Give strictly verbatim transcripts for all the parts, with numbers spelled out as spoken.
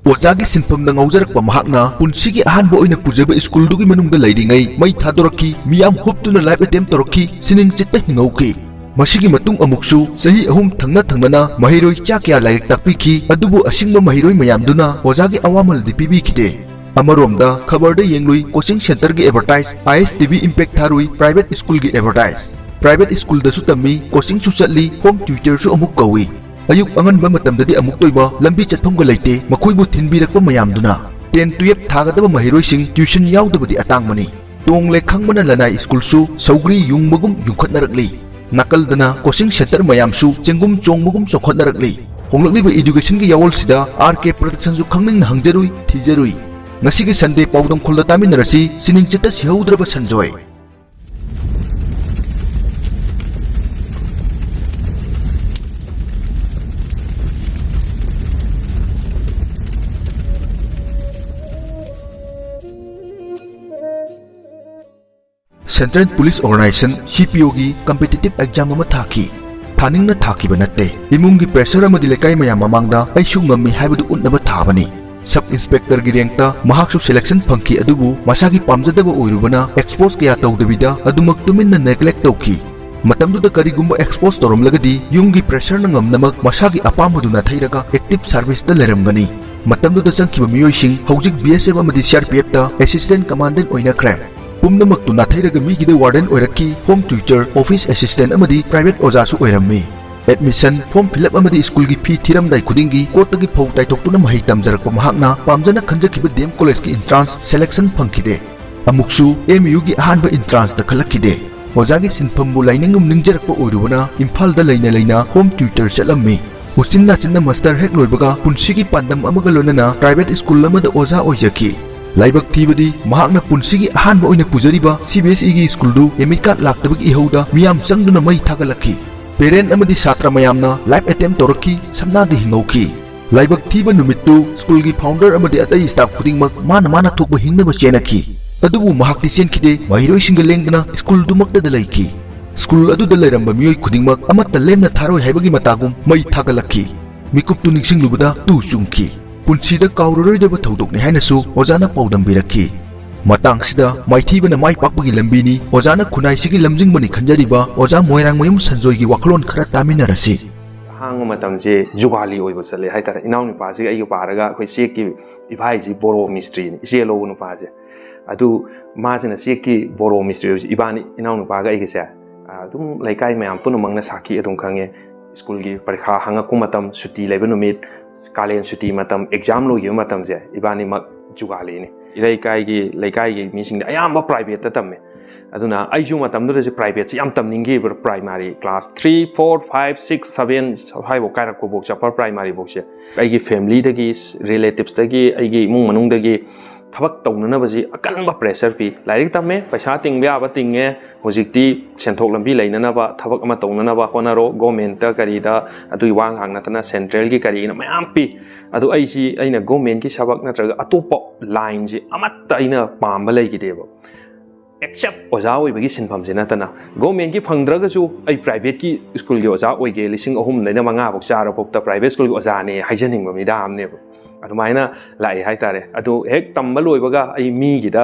ꯑꯣꯖꯥꯒꯤ ꯁꯤꯟꯐꯝꯗ ꯉꯥꯎꯖꯔꯛꯄ ꯃꯍꯥꯛꯅ ꯄꯨꯟꯁꯤꯒꯤ ꯑꯍꯥꯟꯕ ꯑꯣꯏꯅ ꯄꯨꯖꯕ ꯁ꯭ꯀꯨꯜꯗꯨꯒꯤ ꯃꯅꯨꯡꯗ ꯂꯩꯔꯤꯉꯩ ꯃꯩ ꯊꯥꯗꯣꯔꯛꯈꯤ, ꯃꯤꯌꯥꯝ ꯍꯨꯞꯇꯨꯅ life attempt ꯇꯧꯔꯛꯈꯤ, ꯁꯤꯅꯤꯡ ꯆꯤꯠꯇ ꯍꯤꯡꯍꯧꯈꯤ꯫ ꯃꯁꯤꯒꯤ ꯃꯇꯨꯡ ꯑꯃꯨꯛꯁꯨ ꯆꯍꯤ ꯑꯍꯨꯝ ꯊꯪꯅ ꯊꯪꯅꯅ ꯃꯍꯩꯔꯣꯏ ꯆꯥ ꯀꯌꯥ ꯂꯥꯏꯔꯤꯛ ꯇꯥꯛꯄꯤꯈꯤ, ꯑꯗꯨꯕꯨ ꯑꯁꯤꯡꯕ ꯃꯍꯩꯔꯣꯏ ꯃꯌꯥꯝꯗꯨꯅ ꯑꯣꯖꯥꯒꯤ ꯑꯋꯥꯃꯜꯗꯤ ꯄꯤꯕꯤꯈꯤꯗꯦ꯫ ꯑꯃꯔꯣꯝꯗ ꯈꯕꯔꯗ ꯌꯦꯡꯂꯨꯏ, coaching centreꯒꯤ advertise, ISTV Impact ꯊꯥꯔꯨꯏ, private schoolꯒꯤ advertise꯫ Private schoolꯗꯁꯨ ꯇꯝꯃꯤ, coachingꯁꯨ ꯆꯠꯂꯤ, home tutorꯁꯨ ꯑꯃꯨꯛ ꯀꯧꯏ꯫ ꯑꯌꯨꯛ ꯑꯉꯟꯕ ꯃꯇꯝꯗꯗꯤ ꯑꯃꯨꯛꯇ ꯑꯣꯏꯕ, ꯂꯝꯕꯤ ꯆꯠꯐꯝꯒ ꯂꯩꯇꯦ, ꯃꯈꯣꯏꯕꯨ ꯊꯤꯟꯕꯤꯔꯛꯄ ꯃꯌꯥꯝꯗꯨꯅ꯫ Ten twelve ꯊꯥꯒꯗꯕ ꯃꯍꯩꯔꯣꯏꯁꯤꯡ tuition ꯌꯥꯎꯗꯕꯗꯤ ꯑꯇꯥꯡꯕꯅꯤ꯫ ꯇꯣꯡꯂꯦ ꯈꯪꯕꯅ ꯂꯅꯥꯏ ꯁ꯭ꯀꯨꯜꯁꯨ ꯁꯧꯒ꯭ꯔꯤ ꯌꯨꯡꯕꯒꯨꯝ ꯌꯨꯡꯈꯠꯅꯔꯛꯂꯤ꯫ ꯅꯥꯀꯜꯗꯅ coaching centre ꯃꯌꯥꯝꯁꯨ ꯆꯦꯡꯒꯨꯝ ꯆꯣꯡꯕꯒꯨꯝ ꯆꯣꯡꯈꯠꯅꯔꯛꯂꯤ꯫ ꯍꯣꯡꯂꯛꯂꯤꯕ educationꯒꯤ ꯌꯥꯋꯣꯜꯁꯤꯗ RK Productionꯁꯨ ꯈꯪꯅꯤꯡꯅ ꯍꯪꯖꯔꯨꯏ, ꯊꯤꯖꯔꯨꯏ꯫ ꯉꯁꯤꯒꯤ Sunday ꯄꯥꯎꯗꯝꯈꯣꯜꯗ ꯇꯥꯃꯤꯟꯅꯔꯁꯤ, ꯁꯤꯅꯤꯡ ꯆꯤꯠꯇ ꯁꯤꯍꯧꯗ꯭ꯔꯕ Sanjoy. Central Police Organisation, CPOꯒꯤ competitive exam ꯑꯃ ꯊꯥꯈꯤ꯫ ꯊꯥꯅꯤꯡꯅ ꯊꯥꯈꯤꯕ ꯅꯠꯇꯦ꯫ ꯏꯃꯨꯡꯒꯤ pressure ꯑꯃꯗꯤ ꯂꯩꯀꯥꯏ ꯃꯌꯥꯝ ꯃꯃꯥꯡꯗ ꯑꯩꯁꯨ ꯉꯝꯃꯤ ꯍꯥꯏꯕꯗꯨ ꯎꯠꯅꯕ ꯊꯥꯕꯅꯤ꯫ Sub Inspectorꯒꯤ rankꯇ ꯃꯍꯥꯛꯁꯨ selection ꯐꯪꯈꯤ, ꯑꯗꯨꯕꯨ ꯃꯁꯥꯒꯤ ꯄꯥꯝꯖꯗꯕ ꯑꯣꯏꯔꯨꯕꯅ expose ꯀꯌꯥ ꯇꯧꯗꯕꯤꯗ ꯑꯗꯨꯃꯛ ꯇꯨꯃꯤꯟꯅ neglect ꯇꯧꯈꯤ꯫ ꯃꯇꯝꯗꯨꯗ ꯀꯔꯤꯒꯨꯝꯕ expose ꯇꯧꯔꯝꯂꯒꯗꯤ ꯌꯨꯝꯒꯤ pressureꯅ ꯉꯝꯅꯃꯛ ꯃꯁꯥꯒꯤ ꯑꯄꯥꯝꯕꯗꯨ ꯅꯥꯊꯩꯔꯒ active serviceꯇ ꯂꯩꯔꯝꯒꯅꯤ꯫ ꯃꯇꯝꯗꯨꯗ ꯆꯪꯈꯤꯕ ꯃꯤꯑꯣꯏꯁꯤꯡ ꯍꯧꯖꯤꯛ BSF ꯑꯃꯗꯤ CRPFꯇ assistant commandant ꯑꯣꯏꯅꯈ꯭ꯔꯦ꯫ ꯄꯨꯝꯅꯃꯛꯇꯨ ꯅꯥꯊꯩꯔꯒ ꯃꯤꯒꯤꯗ warden ꯑꯣꯏꯔꯛꯈꯤ, home tutor, office assistant ꯑꯃꯗꯤ private ꯑꯣꯖꯥꯁꯨ ꯑꯣꯏꯔꯝꯃꯤ꯫ Admission, form fill up ꯑꯃꯗꯤ ꯁ꯭ꯀꯨꯜꯒꯤ ꯐꯤ ꯊꯤꯔꯝꯗꯥꯏ ꯈꯨꯗꯤꯡꯒꯤ ꯀꯣꯠꯇꯒꯤ ꯐꯧ ꯇꯥꯏꯊꯣꯛꯇꯨꯅ ꯃꯍꯩ ꯇꯝꯖꯔꯛꯄ ꯃꯍꯥꯛꯅ ꯄꯥꯝꯖꯅ ꯈꯟꯖꯈꯤꯕ DM Collegeꯀꯤ entrance selection ꯐꯪꯈꯤꯗꯦ꯫ ꯑꯃꯨꯛꯁꯨ MUꯒꯤ ꯑꯍꯥꯟꯕ entranceꯇ ꯈꯜꯂꯛꯈꯤꯗꯦ꯫ ꯑꯣꯖꯥꯒꯤ ꯁꯤꯟꯐꯝꯕꯨ ꯂꯥꯏꯅꯤꯡꯒꯨꯝ ꯅꯤꯡꯖꯔꯛꯄ ꯑꯣꯏꯔꯨꯕꯅ ꯏꯝꯐꯥꯜꯗ ꯂꯩꯅ ꯂꯩꯅ home tutor ꯆꯠꯂꯝꯃꯤ꯫ ꯎꯆꯤꯟ ꯅꯥꯆꯤꯟꯅ master ꯍꯦꯛ ꯂꯣꯏꯕꯒ ꯄꯨꯟꯁꯤꯒꯤ ꯄꯥꯟꯗꯝ ꯑꯃꯒ ꯂꯣꯏꯅꯅ private school ꯑꯃꯗ ꯑꯣꯖꯥ ꯑꯣꯏꯖꯈꯤ꯫ ꯂꯥꯏꯕꯛ ꯊꯤꯕꯗꯤ ꯃꯍꯥꯛꯅ ꯄꯨꯟꯁꯤꯒꯤ ꯑꯍꯥꯟꯕ ꯑꯣꯏꯅ ꯄꯨꯖꯔꯤꯕ CBSEꯒꯤ ꯁ꯭ꯀꯨꯜꯗꯨ admit card ꯂꯥꯛꯇꯕꯒꯤ ꯏꯍꯧꯗ ꯃꯤꯌꯥꯝ ꯆꯪꯗꯨꯅ ꯃꯩ ꯊꯥꯒꯠꯂꯛꯈꯤ꯫ Parent ꯑꯃꯗꯤ ꯁꯥꯇ꯭ꯔ ꯃꯌꯥꯝꯅ life attempt ꯇꯧꯔꯛꯈꯤ, ꯁꯝꯅꯥꯗ ꯍꯤꯡꯍꯧꯈꯤ꯫ ꯂꯥꯏꯕꯛ ꯊꯤꯕ ꯅꯨꯃꯤꯠꯇꯨ ꯁ꯭ꯀꯨꯜꯒꯤ founder ꯑꯃꯗꯤ ꯑꯇꯩ staff ꯈꯨꯗꯤꯡꯃꯛ ꯃꯥꯅ ꯃꯥꯅ ꯊꯣꯛꯄ ꯍꯤꯡꯅꯕ ꯆꯦꯟꯅꯈꯤ꯫ ꯑꯗꯨꯕꯨ ꯃꯍꯥꯛꯇꯤ ꯆꯦꯟꯈꯤꯗꯦ, ꯃꯍꯩꯔꯣꯏꯁꯤꯡꯒ ꯂꯦꯡꯗꯅ ꯁ꯭ꯀꯨꯜꯗꯨꯃꯛꯇꯗ ꯂꯩꯈꯤ꯫ ꯁ꯭ꯀꯨꯜ ꯑꯗꯨꯗ ꯂꯩꯔꯝꯕ ꯃꯤꯑꯣꯏ ꯈꯨꯗꯤꯡꯃꯛ ꯑꯃꯠꯇ ꯂꯦꯝꯅ ꯊꯥꯔꯣꯏ ꯍꯥꯏꯕꯒꯤ ꯃꯇꯥꯒꯨꯝ ꯃꯩ ꯊꯥꯒꯠꯂꯛꯈꯤ꯫ ꯃꯤꯀꯨꯞꯇꯨ ꯅꯤꯡꯁꯤꯡꯂꯨꯕꯗ ꯇꯨ ꯆꯨꯡꯈꯤ꯫ ꯄꯨꯟꯁꯤꯗ ꯀꯥꯎꯔꯔꯣꯏꯗꯕ ꯊꯧꯗꯣꯛꯅꯤ ꯍꯥꯏꯅꯁꯨ ꯑꯣꯖꯥꯅ ꯄꯥꯎꯗꯝꯕꯤꯔꯛꯈꯤ꯫ ꯃꯇꯥꯡꯁꯤꯗ ꯃꯥꯏꯊꯤꯕꯅ ꯃꯥꯏ ꯄꯥꯛꯄꯒꯤ ꯂꯝꯕꯤꯅꯤ, ꯑꯣꯖꯥꯅ ꯈꯨꯟꯅꯥꯏꯁꯤꯒꯤ ꯂꯝꯖꯤꯡꯕꯅꯤ ꯈꯟꯖꯔꯤꯕ ꯑꯣꯖꯥ ꯃꯣꯏꯔꯥꯡꯃꯌꯨꯝ ꯁꯟꯖꯣꯏꯒꯤ ꯋꯥꯈꯜꯂꯣꯟ ꯈꯔ ꯇꯥꯃꯤꯟꯅꯔꯁꯤ꯫ ꯑꯍꯥꯡꯕ ꯃꯇꯝꯁꯦ ꯖꯨꯒꯥꯂꯤ ꯑꯣꯏꯕ ꯆꯠꯂꯦ ꯍꯥꯏꯇꯥꯔꯦ꯫ ꯏꯅꯥꯎꯅꯨꯄꯥꯁꯤꯒ ꯑꯩꯒ ꯄꯥꯔꯒ ꯑꯩꯈꯣꯏ ꯆꯦꯛꯀꯤ, ꯏꯚꯥꯏꯁꯤ ꯕꯣꯔꯣ ꯃꯤꯁꯇ꯭ꯔꯤꯅꯤ, ꯏꯆꯦ ꯂꯧꯕ ꯅꯨꯄꯥꯁꯦ꯫ ꯑꯗꯨ ꯃꯥꯁꯤꯅ ꯆꯦꯛꯀꯤ ꯕꯣꯔꯣ ꯃꯤꯁꯇ꯭ꯔꯤ ꯑꯣꯏꯕꯁꯦ ꯏꯕꯥꯅꯤ, ꯏꯅꯥꯎꯅꯨꯄꯥꯒ ꯑꯩꯒꯁꯦ, ꯑꯗꯨꯝ ꯂꯩꯀꯥꯏ ꯃꯌꯥꯝ ꯄꯨꯝꯅꯃꯛꯅ ꯁꯥꯈꯤ ꯑꯗꯨꯝ ꯈꯪꯉꯦ꯫ ꯁ꯭ꯀꯨꯜꯒꯤ ꯄꯔꯤꯈꯥ ꯍꯪꯉꯛꯄ ꯃꯇꯝ, ꯁꯨꯇꯤ ꯂꯩꯕ ꯅꯨꯃꯤꯠ, ꯀꯥꯂꯦꯟ ꯁꯨꯇꯤ ꯃꯇꯝ, ꯑꯦꯛꯖꯥꯝ ꯂꯣꯏꯈꯤꯕ ꯃꯇꯝꯁꯦ ꯏꯕꯥꯅꯤꯃꯛ ꯖꯨꯒꯥꯂꯤꯅꯤ꯫ ꯏꯔꯩꯀꯥꯏꯒꯤ, ꯂꯩꯀꯥꯏꯒꯤ ꯃꯤꯁꯤꯡꯗꯤ ꯑꯌꯥꯝꯕ ꯄ꯭ꯔꯥꯏꯚꯦꯠꯇ ꯇꯝꯃꯦ꯫ ꯑꯗꯨꯅ ꯑꯩꯁꯨ ꯃꯇꯝꯗꯨꯗꯁꯨ ꯄ꯭ꯔꯥꯏꯚꯦꯠꯁꯤ ꯌꯥꯝ ꯇꯝꯅꯤꯡꯈꯤꯕ꯫ Primary class three, four, five, six, seven ꯁ꯭ꯋꯥꯏꯐꯥꯎ ꯀꯥꯏꯔꯛꯄꯐꯥꯎꯁꯦ, ꯑꯄꯔ ꯄ꯭ꯔꯥꯏꯃꯥꯔꯤꯐꯥꯎꯁꯦ ꯑꯩꯒꯤ ꯐꯦꯃꯤꯂꯤꯗꯒꯤ, ꯔꯤꯂꯦꯇꯤꯞꯁꯇꯒꯤ, ꯑꯩꯒꯤ ꯏꯃꯨꯡ ꯃꯅꯨꯡꯗꯒꯤ ꯊꯕꯛ ꯇꯧꯅꯅꯕꯁꯤ ꯑꯀꯟꯕ ꯄ꯭ꯔꯦꯁꯔ ꯄꯤ꯫ ꯂꯥꯏꯔꯤꯛ ꯇꯝꯃꯦ, ꯄꯩꯁꯥ ꯇꯤꯡꯕ ꯌꯥꯕ ꯇꯤꯡꯉꯦ, ꯍꯧꯖꯤꯛꯇꯤ ꯁꯦꯟꯊꯣꯛ ꯂꯝꯕꯤ ꯂꯩꯅꯅꯕ ꯊꯕꯛ ꯑꯃ ꯇꯧꯅꯅꯕ ꯍꯣꯠꯅꯔꯣ, ꯒꯣꯔꯃꯦꯟꯇ ꯀꯔꯤꯗ, ꯑꯗꯨꯒꯤ ꯋꯥ ꯉꯥꯛ ꯅꯠꯇꯅ ꯁꯦꯟꯇ꯭ꯔꯦꯜꯒꯤ ꯀꯔꯤꯒꯤꯅ ꯃꯌꯥꯝ ꯄꯤ꯫ ꯑꯗꯨ ꯑꯩꯁꯤ, ꯑꯩꯅ ꯒꯣꯔꯃꯦꯟꯒꯤ ꯊꯕꯛ ꯅꯠꯇ꯭ꯔꯒ ꯑꯇꯣꯞꯄ ꯂꯥꯏꯟꯁꯤ ꯑꯃꯠꯇ ꯑꯩꯅ ꯄꯥꯝꯕ ꯂꯩꯈꯤꯗꯦꯕ꯫ ꯑꯦꯛꯁꯦꯞ ꯑꯣꯖꯥ ꯑꯣꯏꯕꯒꯤ ꯁꯤꯟꯐꯝꯁꯤ ꯅꯠꯇꯅ, ꯒꯣꯔꯃꯦꯟꯒꯤ ꯐꯪꯗ꯭ꯔꯒꯁꯨ ꯑꯩ ꯄ꯭ꯔꯥꯏꯚꯦꯠꯀꯤ ꯁ꯭ꯀꯨꯜꯒꯤ ꯑꯣꯖꯥ ꯑꯣꯏꯒꯦ, ꯂꯤꯁꯤꯡ ꯑꯍꯨꯝꯗꯩꯅ ꯃꯉꯥꯐꯧ ꯆꯥꯔꯐꯥꯎꯗ ꯄ꯭ꯔꯥꯏꯚꯦꯠ ꯁ꯭ꯀꯨꯜꯒꯤ ꯑꯣꯖꯥꯅꯦ ꯍꯥꯏꯖꯅꯤꯡꯕ ꯃꯤꯗꯥ ꯑꯃꯅꯦꯕ꯫ ꯑꯗꯨꯃꯥꯏꯅ ꯂꯥꯛꯑꯦ ꯍꯥꯏꯇꯥꯔꯦ꯫ ꯑꯗꯨ ꯍꯦꯛ ꯇꯝꯕ ꯂꯣꯏꯕꯒ ꯑꯩ ꯃꯤꯒꯤꯗ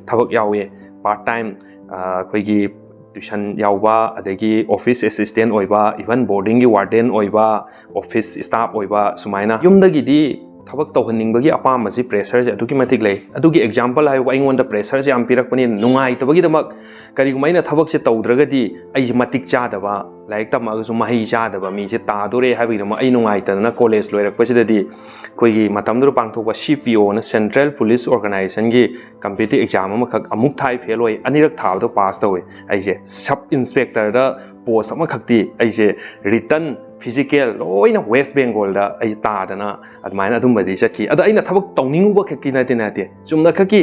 ꯊꯕꯛ ꯌꯥꯎꯋꯦ, ꯄꯥꯔꯠ ꯇꯥꯏꯝ, ꯑꯩꯈꯣꯏꯒꯤ ꯇ꯭ꯌꯨꯁꯟ ꯌꯥꯎꯕ, ꯑꯗꯒꯤ ꯑꯣꯐꯤꯁ ꯑꯦꯁꯤꯁꯇꯦꯟ ꯑꯣꯏꯕ, ꯏꯚꯟ ꯕꯣꯔꯗꯤꯡꯒꯤ ꯋꯥꯔꯗꯦꯟ ꯑꯣꯏꯕ, ꯑꯣꯐꯤꯁ ꯁ꯭ꯇꯥꯐ ꯑꯣꯏꯕ, ꯁꯨꯃꯥꯏꯅ꯫ ꯌꯨꯝꯗꯒꯤꯗꯤ ꯊꯕꯛ ꯇꯧꯍꯟꯅꯤꯡꯕꯒꯤ ꯑꯄꯥꯝꯕꯁꯤ, ꯄ꯭ꯔꯦꯁꯔꯁꯦ ꯑꯗꯨꯛꯀꯤ ꯃꯇꯤꯛ ꯂꯩ꯫ ꯑꯗꯨꯒꯤ ꯑꯦꯛꯖꯥꯝꯄꯜ ꯍꯥꯏꯕꯨ, ꯑꯩꯉꯣꯟꯗ ꯄ꯭ꯔꯦꯁꯔꯁꯦ ꯌꯥꯝ ꯄꯤꯔꯛꯄꯅꯤꯅ, ꯅꯨꯡꯉꯥꯏꯇꯕꯒꯤꯗꯃꯛ ꯀꯔꯤꯒꯨꯝꯕ ꯑꯩꯅ ꯊꯕꯛꯁꯦ ꯇꯧꯗ꯭ꯔꯒꯗꯤ ꯑꯩꯁꯦ ꯃꯇꯤꯛ ꯆꯥꯗꯕ, ꯂꯥꯏꯔꯤꯛ ꯇꯝꯃꯒꯁꯨ ꯃꯍꯩ ꯆꯥꯗꯕ ꯃꯤꯁꯦ ꯇꯥꯗꯣꯔꯦ ꯍꯥꯏꯕꯒꯤꯗꯃꯛ ꯑꯩ ꯅꯨꯡꯉꯥꯏꯇꯗꯅ ꯀꯣꯂꯦꯖ ꯂꯣꯏꯔꯛꯄꯁꯤꯗꯗꯤ ꯑꯩꯈꯣꯏꯒꯤ ꯃꯇꯝꯗꯨꯗ ꯄꯥꯡꯊꯣꯛꯄ ꯁꯤ ꯄꯤ ꯑꯣꯅ, ꯁꯦꯟꯇ꯭ꯔꯦꯜ ꯄꯨꯂꯤꯁ ꯑꯣꯔꯒꯅꯥꯏꯖꯦꯁꯟꯒꯤ ꯀꯝꯄꯤꯇꯤꯇꯤꯚ ꯑꯦꯛꯖꯥꯝ ꯑꯃꯈꯛ ꯑꯃꯨꯛ ꯊꯥꯏ, ꯐꯦꯜ ꯑꯣꯏ, ꯑꯅꯤꯔꯛ ꯊꯥꯕꯗꯣ ꯄꯥꯁ ꯇꯧꯋꯦ꯫ ꯑꯩꯁꯦ ꯁꯕ ꯏꯟꯁꯄꯦꯛꯇꯔꯗ ꯄꯣꯁ ꯑꯃꯈꯛꯇꯤ ꯑꯩꯁꯦ ꯔꯤꯇꯟ, ꯐꯤꯖꯤꯀꯦꯜ ꯂꯣꯏꯅ ꯋꯦꯁ ꯕꯦꯡꯒꯣꯜꯗ ꯑꯩ ꯇꯥꯗꯅ ꯑꯗꯨꯃꯥꯏꯅ ꯑꯗꯨꯝꯕꯗꯤ ꯆꯠꯈꯤ꯫ ꯑꯗꯣ ꯑꯩꯅ ꯊꯕꯛ ꯇꯧꯅꯤꯡꯉꯨꯕ ꯈꯛꯀꯤ ꯅꯠꯇꯦ, ꯅꯠꯇꯦ, ꯆꯨꯝꯅ ꯈꯛꯀꯤ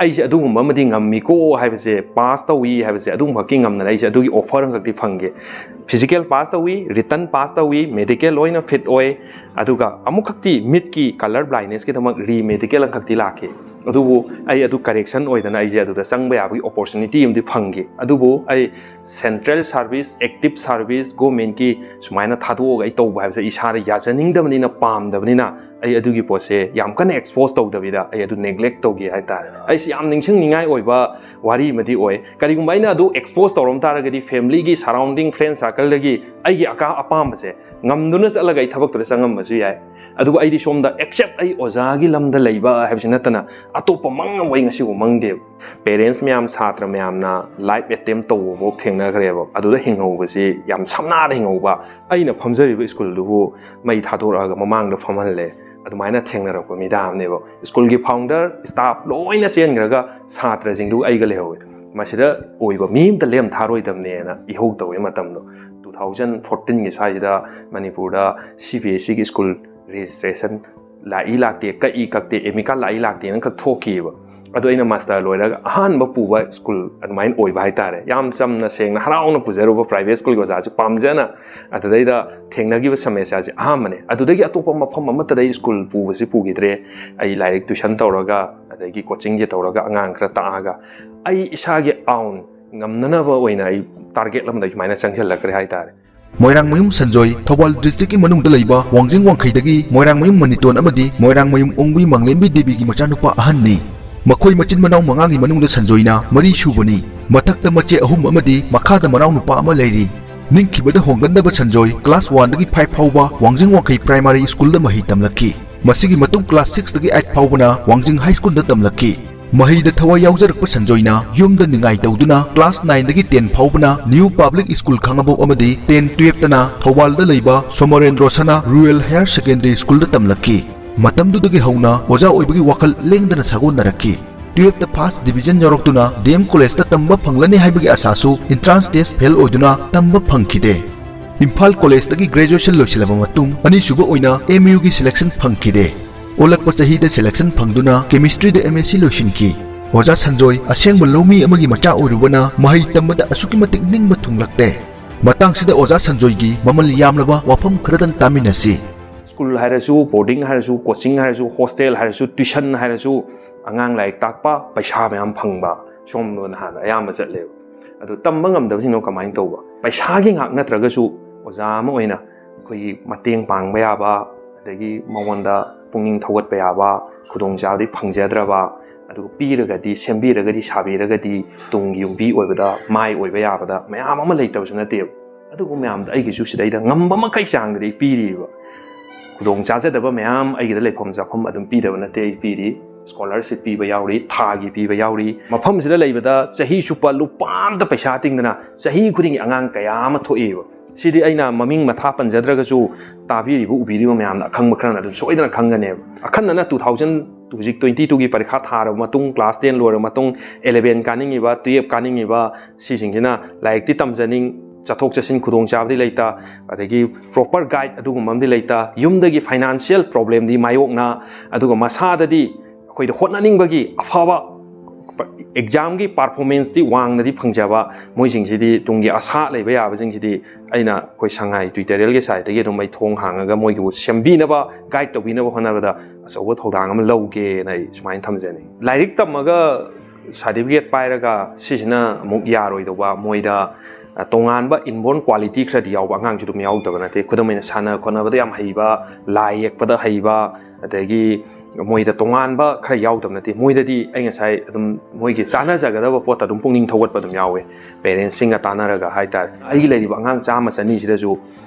ꯑꯩꯁꯦ ꯑꯗꯨꯒꯨꯝꯕ ꯑꯃꯗꯤ ꯉꯝꯃꯤꯀꯣ ꯍꯥꯏꯕꯁꯦ, ꯄꯥꯁ ꯇꯧꯏ ꯍꯥꯏꯕꯁꯦ, ꯑꯗꯨꯒꯨꯝꯕ ꯈꯛꯀꯤ ꯉꯝꯗꯅ ꯑꯩꯁꯦ ꯑꯗꯨꯒꯤ ꯑꯣꯐꯔ ꯑꯃꯈꯛꯇꯤ ꯐꯪꯒꯦ꯫ ꯐꯤꯖꯤꯀꯦꯜ ꯄꯥꯁ ꯇꯧꯏ, ꯔꯤꯇꯟ ꯄꯥꯁ ꯇꯧꯏ, ꯃꯦꯗꯤꯀꯦꯜ ꯂꯣꯏꯅ ꯐꯤꯠ ꯑꯣꯏ꯫ ꯑꯗꯨꯒ ꯑꯃꯨꯛꯈꯛꯇꯤ ꯃꯤꯠꯀꯤ ꯀꯂꯔ ꯕ꯭ꯂꯥꯏꯟꯅꯦꯁꯀꯤꯗꯃꯛ ꯔꯤ ꯃꯦꯗꯤꯀꯦꯜ ꯑꯃꯈꯛꯇꯤ ꯂꯥꯛꯈꯤ꯫ ꯑꯗꯨꯕꯨ ꯑꯩ ꯑꯗꯨ correction ꯑꯣꯏꯗꯅ ꯑꯩꯁꯦ ꯑꯗꯨꯗ ꯆꯪꯕ ꯌꯥꯕꯒꯤ opportunity ꯑꯃꯗꯤ ꯐꯪꯈꯤ꯫ ꯑꯗꯨꯕꯨ ꯑꯩ central service, active service, governmentꯀꯤ ꯁꯨꯃꯥꯏꯅ ꯊꯥꯗꯣꯛꯑꯒ ꯑꯩ ꯇꯧꯕ ꯍꯥꯏꯕꯁꯦ ꯑꯩ ꯏꯁꯥꯗ ꯌꯥꯖꯅꯤꯡꯗꯕꯅꯤꯅ, ꯄꯥꯝꯗꯕꯅꯤꯅ, ꯑꯩ ꯑꯗꯨꯒꯤ ꯄꯣꯠꯁꯦ ꯌꯥꯝ ꯀꯟꯅ expose ꯇꯧꯗꯕꯤꯗ ꯑꯩ ꯑꯗꯨ neglect ꯇꯧꯈꯤ ꯍꯥꯏꯇꯥꯔꯦ꯫ ꯑꯩꯁꯦ ꯌꯥꯝ ꯅꯤꯡꯁꯤꯡꯅꯤꯡꯉꯥꯏ ꯑꯣꯏꯕ ꯋꯥꯔꯤ ꯑꯃꯗꯤ ꯑꯣꯏ꯫ ꯀꯔꯤꯒꯨꯝꯕ ꯑꯩꯅ ꯑꯗꯨ expose ꯇꯧꯔꯝ ꯇꯥꯔꯒꯗꯤ, familyꯒꯤ surrounding, friend circleꯗꯒꯤ ꯑꯩꯒꯤ ꯑꯀꯥ ꯑꯄꯥꯝꯕꯁꯦ ꯉꯝꯗꯨꯅ ꯆꯠꯂꯒ ꯑꯩ ꯊꯕꯛꯇꯨꯗ ꯆꯪꯉꯝꯕꯁꯨ ꯌꯥꯏ꯫ ꯑꯗꯨꯕꯨ ꯑꯩꯗꯤ ꯁꯣꯝꯗ, except ꯑꯩ ꯑꯣꯖꯥꯒꯤ ꯂꯝꯗ ꯂꯩꯕ ꯍꯥꯏꯕꯁꯤ ꯅꯠꯇꯅ, ꯑꯇꯣꯞꯄ ꯃꯪ ꯑꯃ ꯑꯩ ꯉꯁꯤꯐꯥꯎ ꯃꯪꯗꯦꯕ꯫ Parents ꯃꯌꯥꯝ, ꯁꯥꯇ꯭ꯔ ꯃꯌꯥꯝꯅ life attempt ꯇꯧꯕꯐꯥꯎ ꯊꯦꯡꯅꯈ꯭ꯔꯦꯕ꯫ ꯑꯗꯨꯗ ꯍꯤꯡꯍꯧꯕꯁꯤ, ꯌꯥꯝ ꯁꯝꯅꯥꯗ ꯍꯤꯡꯍꯧꯕ, ꯑꯩꯅ ꯐꯝꯖꯔꯤꯕ ꯁ꯭ꯀꯨꯜꯗꯨꯕꯨ ꯃꯩ ꯊꯥꯗꯣꯔꯛꯑꯒ ꯃꯃꯥꯡꯗ ꯐꯝꯍꯜꯂꯦ꯫ ꯑꯗꯨꯃꯥꯏꯅ ꯊꯦꯡꯅꯔꯛꯄ ꯃꯤꯗꯥ ꯑꯃꯅꯦꯕ꯫ ꯁ꯭ꯀꯨꯜꯒꯤ founder, staff ꯂꯣꯏꯅ ꯆꯦꯟꯈ꯭ꯔꯒ ꯁꯥꯇ꯭ꯔꯁꯤꯡꯗꯨ ꯑꯩꯒ ꯂꯩꯍꯧꯋꯦ꯫ ꯃꯁꯤꯗ ꯑꯣꯏꯕ ꯃꯤ ꯑꯃꯇ ꯂꯦꯝ ꯊꯥꯔꯣꯏꯗꯕꯅꯦꯅ ꯏꯍꯧ ꯇꯧꯋꯦ ꯃꯇꯝꯗꯣ꯫ Two thousand fourteenꯒꯤ ꯁ꯭ꯋꯥꯏꯁꯤꯗ ꯃꯅꯤꯄꯨꯔꯗ CBSEꯒꯤ ꯁ꯭ꯀꯨꯜ registration ꯂꯥꯛꯏ ꯂꯥꯛꯇꯦ, ꯀꯛꯏ ꯀꯛꯇꯦ, admit card ꯂꯥꯛꯏ ꯂꯥꯛꯇꯦꯅ ꯈꯛ ꯊꯣꯛꯈꯤꯑꯕ꯫ ꯑꯗꯣ ꯑꯩꯅ master ꯂꯣꯏꯔꯒ ꯑꯍꯥꯟꯕ ꯄꯨꯕ ꯁ꯭ꯀꯨꯜ ꯑꯗꯨꯃꯥꯏꯅ ꯑꯣꯏꯕ ꯍꯥꯏꯇꯥꯔꯦ꯫ ꯌꯥꯝ ꯆꯝꯅ, ꯁꯦꯡꯅ, ꯍꯔꯥꯎꯅ ꯄꯨꯖꯔꯨꯕ private ꯁ꯭ꯀꯨꯜꯒꯤ ꯑꯣꯖꯥꯁꯦ ꯄꯥꯝꯖꯅ꯫ ꯑꯗꯨꯗꯩꯗ ꯊꯦꯡꯅꯈꯤꯕ ꯁꯃꯁ꯭ꯌꯥꯁꯦ ꯑꯍꯥꯟꯕꯅꯦ꯫ ꯑꯗꯨꯗꯒꯤ ꯑꯇꯣꯞꯄ ꯃꯐꯝ ꯑꯃꯠꯇꯗ ꯑꯩ ꯁ꯭ꯀꯨꯜ ꯄꯨꯕꯁꯤ ꯄꯨꯈꯤꯗ꯭ꯔꯦ꯫ ꯑꯩ ꯂꯥꯏꯔꯤꯛ tuition ꯇꯧꯔꯒ, ꯑꯗꯒꯤ coachingꯁꯦ ꯇꯧꯔꯒ, ꯑꯉꯥꯡ ꯈꯔ ꯇꯥꯛꯑꯒ, ꯑꯩ ꯏꯁꯥꯒꯤ own ꯉꯝꯅꯅꯕ ꯑꯣꯏꯅ ꯑꯩ target ꯑꯃꯗ ꯁꯨꯃꯥꯏꯅ ꯆꯪꯁꯤꯜꯂꯛꯈ꯭ꯔꯦ ꯍꯥꯏꯇꯥꯔꯦ꯫ ꯃꯣꯏꯔꯥꯡꯃꯌꯨꯝ ꯁꯟꯖꯣꯏ ꯊꯧꯕꯥꯜ districtꯀꯤ ꯃꯅꯨꯡꯗ ꯂꯩꯕ ꯋꯥꯡꯖꯤꯡ ꯋꯥꯡꯈꯩꯗꯒꯤ ꯃꯣꯏꯔꯥꯡꯃꯌꯨꯝ ꯃꯅꯤꯇꯣꯟ ꯑꯃꯗꯤ ꯃꯣꯏꯔꯥꯡꯃꯌꯨꯝ ꯑꯣꯡꯕꯤ ꯃꯥꯡꯂꯦꯝꯕꯤ ꯗꯦꯕꯤꯒꯤ ꯃꯆꯥꯅꯨꯄꯥ ꯑꯍꯟꯅꯤ꯫ ꯃꯈꯣꯏ ꯃꯆꯤꯟ ꯃꯅꯥꯎ ꯃꯉꯥꯒꯤ ꯃꯅꯨꯡꯗ ꯁꯟꯖꯣꯏꯅ ꯃꯔꯤ ꯁꯨꯕꯅꯤ꯫ ꯃꯊꯛꯇ ꯃꯆꯦ ꯑꯍꯨꯝ ꯑꯃꯗꯤ ꯃꯈꯥꯗ ꯃꯅꯥꯎ ꯅꯨꯄꯥ ꯑꯃ ꯂꯩꯔꯤ꯫ ꯅꯤꯡꯈꯤꯕꯗ ꯍꯣꯡꯒꯟꯗꯕ ꯁꯟꯖꯣꯏ class oneꯗꯒꯤ five ꯐꯥꯎꯕ ꯋꯥꯡꯖꯤꯡ ꯋꯥꯡꯈꯩ primary schoolꯗ ꯃꯍꯩ ꯇꯝꯂꯛꯈꯤ꯫ ꯃꯁꯤꯒꯤ ꯃꯇꯨꯡ class sixꯇꯒꯤ eight ꯐꯥꯎꯕꯅ ꯋꯥꯡꯖꯤꯡ high schoolꯗ ꯇꯝꯂꯛꯈꯤ꯫ ꯃꯍꯩꯗ ꯊꯋꯥꯏ ꯌꯥꯎꯖꯔꯛꯄ ꯁꯟꯖꯣꯏꯅ ꯌꯨꯝꯗ ꯅꯤꯡꯉꯥꯏ ꯇꯧꯗꯨꯅ class nineꯗꯒꯤ ten ꯐꯥꯎꯕꯅ New Public School ꯈꯥꯉꯕꯣꯛ ꯑꯃꯗꯤ ten twelveꯇꯅ ꯊꯧꯕꯥꯜꯗ ꯂꯩꯕ ꯁꯣꯃꯣꯔꯦꯟꯗ꯭ꯔꯣ ꯁꯅꯥ Rural Higher Secondary Schoolꯗ ꯇꯝꯂꯛꯈꯤ꯫ ꯃꯇꯝꯗꯨꯗꯒꯤ ꯍꯧꯅ ꯑꯣꯖꯥ ꯑꯣꯏꯕꯒꯤ ꯋꯥꯈꯜ ꯂꯦꯡꯗꯅ ꯁꯥꯒꯣꯟꯅꯔꯛꯈꯤ꯫ Twelveꯇ first division ꯌꯧꯔꯛꯇꯨꯅ DM Collegeꯇ ꯇꯝꯕ ꯐꯪꯂꯅꯤ ꯍꯥꯏꯕꯒꯤ ꯑꯁꯥꯁꯨ entrance test fail ꯑꯣꯏꯗꯨꯅ ꯇꯝꯕ ꯐꯪꯈꯤꯗꯦ꯫ ꯏꯝꯐꯥꯜ Collegeꯇꯒꯤ graduation ꯂꯣꯏꯁꯤꯜꯂꯕ ꯃꯇꯨꯡ ꯑꯅꯤꯁꯨꯕ ꯑꯣꯏꯅ MUꯒꯤ selection ꯐꯪꯈꯤꯗꯦ꯫ ꯑꯣꯜꯂꯛꯄ ꯆꯍꯤꯗ selection ꯐꯪꯗꯨꯅ chemistryꯗ MSc ꯂꯣꯏꯁꯤꯟꯈꯤ꯫ ꯑꯣꯖꯥ ꯁꯟꯖꯣꯏ ꯑꯁꯦꯡꯕ ꯂꯧꯃꯤ ꯑꯃꯒꯤ ꯃꯆꯥ ꯑꯣꯏꯔꯨꯕꯅ ꯃꯍꯩ ꯇꯝꯕꯗ ꯑꯁꯨꯛꯀꯤ ꯃꯇꯤꯛ ꯅꯤꯡꯕ ꯊꯨꯡꯂꯛꯇꯦ꯫ ꯃꯇꯥꯡꯁꯤꯗ ꯑꯣꯖꯥ ꯁꯟꯖꯣꯏꯒꯤ ꯃꯃꯜ ꯌꯥꯝꯂꯕ ꯋꯥꯐꯝ ꯈꯔꯗꯪ ꯇꯥꯃꯤꯟꯅꯁꯤ꯫ ꯁ꯭ꯀꯨꯜ ꯍꯥꯏꯔꯁꯨ, boarding ꯍꯥꯏꯔꯁꯨ, coaching ꯍꯥꯏꯔꯁꯨ, hostel ꯍꯥꯏꯔꯁꯨ, tuition ꯍꯥꯏꯔꯁꯨ, ꯑꯉꯥꯡ ꯂꯥꯏꯔꯤꯛ ꯇꯥꯛꯄ, ꯄꯩꯁꯥ ꯃꯌꯥꯝ ꯐꯪꯕ, ꯁꯣꯝꯗ ꯑꯣꯏꯅ ꯍꯥꯟꯅ ꯑꯌꯥꯝꯕ ꯆꯠꯂꯦꯕ꯫ ꯑꯗꯨ ꯇꯝꯕ ꯉꯝꯗꯕꯁꯤꯡꯗꯣ ꯀꯃꯥꯏꯅ ꯇꯧꯕ? ꯄꯩꯁꯥꯒꯤ ꯉꯥꯛ ꯅꯠꯇ꯭ꯔꯒꯁꯨ ꯑꯣꯖꯥ ꯑꯃ ꯑꯣꯏꯅ ꯑꯩꯈꯣꯏꯒꯤ ꯃꯇꯦꯡ ꯄꯥꯡꯕ ꯌꯥꯕ, ꯑꯗꯒꯤ ꯃꯉꯣꯟꯗ ꯄꯨꯛꯅꯤꯡ ꯊꯧꯒꯠꯄ ꯌꯥꯕ ꯈꯨꯗꯣꯡꯆꯥꯕꯗꯤ ꯐꯪꯖꯗ꯭ꯔꯕ, ꯑꯗꯨꯒ ꯄꯤꯔꯒꯗꯤ, ꯁꯦꯝꯕꯤꯔꯒꯗꯤ, ꯁꯥꯕꯤꯔꯒꯗꯤ ꯇꯨꯡꯒꯤ ꯌꯨꯝꯕꯤ ꯑꯣꯏꯕꯗ ꯃꯥꯏ ꯑꯣꯏꯕ ꯌꯥꯕꯗ ꯃꯌꯥꯝ ꯑꯃ ꯂꯩꯇꯕꯁꯨ ꯅꯠꯇꯦꯕ꯫ ꯑꯗꯨꯕꯨ ꯃꯌꯥꯝꯗꯣ ꯑꯩꯒꯤꯁꯨ ꯁꯤꯗꯩꯗ ꯉꯝꯕ ꯃꯈꯩ ꯆꯥꯡꯗꯗꯤ ꯑꯩ ꯄꯤꯔꯤꯕ꯫ ꯈꯨꯗꯣꯡ ꯆꯥꯖꯗꯕ ꯃꯌꯥꯝ ꯑꯩꯒꯤꯗ ꯂꯩꯐꯝ ꯆꯥꯐꯝ ꯑꯗꯨꯝ ꯄꯤꯗꯕ ꯅꯠꯇꯦ, ꯑꯩ ꯄꯤꯔꯤ꯫ ꯁ꯭ꯀꯣꯂꯔꯁꯤꯞ ꯄꯤꯕ ꯌꯥꯎꯔꯤ, ꯊꯥꯒꯤ ꯄꯤꯕ ꯌꯥꯎꯔꯤ꯫ ꯃꯐꯝꯁꯤꯗ ꯂꯩꯕꯗ ꯆꯍꯤ ꯆꯨꯞꯄ ꯂꯨꯄꯥ ꯑꯝꯇ ꯄꯩꯁꯥ ꯇꯤꯡꯗꯅ ꯆꯍꯤ ꯈꯨꯗꯤꯡꯒꯤ ꯑꯉꯥꯡ ꯀꯌꯥ ꯑꯃ ꯊꯣꯛꯏꯕ꯫ ꯁꯤꯗꯤ ꯑꯩꯅ ꯃꯃꯤꯡ ꯃꯊꯥ ꯄꯟꯖꯗ꯭ꯔꯒꯁꯨ ꯇꯥꯕꯤꯔꯤꯕ, ꯎꯕꯤꯔꯤꯕ ꯃꯌꯥꯝꯅ ꯑꯈꯪꯕ ꯈꯔꯅ ꯑꯗꯨꯝ ꯁꯣꯏꯗꯅ ꯈꯪꯒꯅꯦꯕ꯫ ꯑꯈꯟꯅꯅ two thousand, ꯍꯧꯖꯤꯛ twenty two ꯒꯤ ꯄꯔꯤꯈꯥ ꯊꯥꯔꯕ ꯃꯇꯨꯡ, class ten ꯂꯣꯏꯔꯕ ꯃꯇꯨꯡ, eleven ꯀꯥꯅꯤꯡꯉꯤꯕ, twelve ꯀꯥꯅꯤꯡꯉꯤꯕ, ꯁꯤꯁꯤꯡꯁꯤꯅ ꯂꯥꯏꯔꯤꯛꯇꯤ ꯇꯝꯖꯅꯤꯡ, ꯆꯠꯊꯣꯛ ꯆꯠꯁꯤꯟ ꯈꯨꯗꯣꯡꯆꯥꯕꯗꯤ ꯂꯩꯇ, ꯑꯗꯒꯤ proper guide ꯑꯗꯨꯒꯨꯝꯕ ꯑꯃꯗꯤ ꯂꯩꯇ, ꯌꯨꯝꯗꯒꯤ financial problemꯗꯤ ꯃꯥꯌꯣꯛꯅ, ꯑꯗꯨꯒ ꯃꯁꯥꯗꯗꯤ ꯑꯩꯈꯣꯏꯗ ꯍꯣꯠꯅꯅꯤꯡꯕꯒꯤ ꯑꯐꯕ examꯒꯤ performanceꯇꯤ ꯋꯥꯡꯅꯗꯤ ꯐꯪꯖꯕ, ꯃꯣꯏꯁꯤꯡꯁꯤꯗꯤ ꯇꯨꯡꯒꯤ ꯑꯁꯥ ꯂꯩꯕ ꯌꯥꯕꯁꯤꯡꯁꯤꯗꯤ ꯑꯩꯅ ꯑꯩꯈꯣꯏ ꯁꯉꯥꯏ tutorialꯒꯤ sideꯇꯒꯤ ꯑꯗꯨꯝ ꯑꯩ ꯊꯣꯡ ꯍꯥꯡꯉꯒ ꯃꯣꯏꯒꯤꯕꯨ ꯁꯦꯝꯕꯤꯅꯕ, guide ꯇꯧꯕꯤꯅꯕ ꯍꯣꯠꯅꯕꯗ ꯑꯆꯧꯕ ꯊꯧꯗꯥꯡ ꯑꯃ ꯂꯧꯒꯦꯅ ꯑꯩ ꯁꯨꯃꯥꯏꯅ ꯊꯝꯖꯅꯤꯡꯉꯤ꯫ ꯂꯥꯏꯔꯤꯛ ꯇꯝꯃꯒ certificate ꯄꯥꯏꯔꯒ ꯁꯤꯁꯤꯅ ꯑꯃꯨꯛ ꯌꯥꯔꯣꯏꯗꯧꯕ, ꯃꯣꯏꯗ, ꯑ, ꯇꯣꯉꯥꯟꯕ inborn quality ꯈꯔꯗꯤ ꯌꯥꯎꯕ ꯑꯉꯥꯡꯁꯨ ꯑꯗꯨꯝ ꯌꯥꯎꯗꯕ ꯅꯠꯇꯦ꯫ ꯈꯨꯗꯝ ꯑꯣꯏꯅ, ꯁꯥꯟꯅ ꯈꯣꯠꯅꯕꯗ ꯌꯥꯝ ꯍꯩꯕ, ꯂꯥꯏ ꯌꯦꯛꯄꯗ ꯍꯩꯕ, ꯑꯗꯒꯤ ꯃꯣꯏꯗ ꯇꯣꯉꯥꯟꯕ ꯈꯔ ꯌꯥꯎꯗꯕ ꯅꯠꯇꯦ꯫ ꯃꯣꯏꯗꯗꯤ ꯑꯩ ꯉꯁꯥꯏ ꯑꯗꯨꯝ ꯃꯣꯏꯒꯤ ꯆꯥꯟꯅꯖꯒꯗꯕ ꯄꯣꯠꯇ ꯑꯗꯨꯝ ꯄꯨꯛꯅꯤꯡ ꯊꯧꯒꯠꯄ ꯑꯗꯨꯝ ꯌꯥꯎꯋꯦ꯫ Parentsꯁꯤꯡꯒ ꯇꯥꯟꯅꯔꯒ ꯍꯥꯏꯇꯥꯔꯦ꯫ ꯑꯩꯒꯤ ꯂꯩꯔꯤꯕ ꯑꯉꯥꯡ ꯆꯥꯝꯃ ꯆꯅꯤꯁꯤꯗꯁꯨ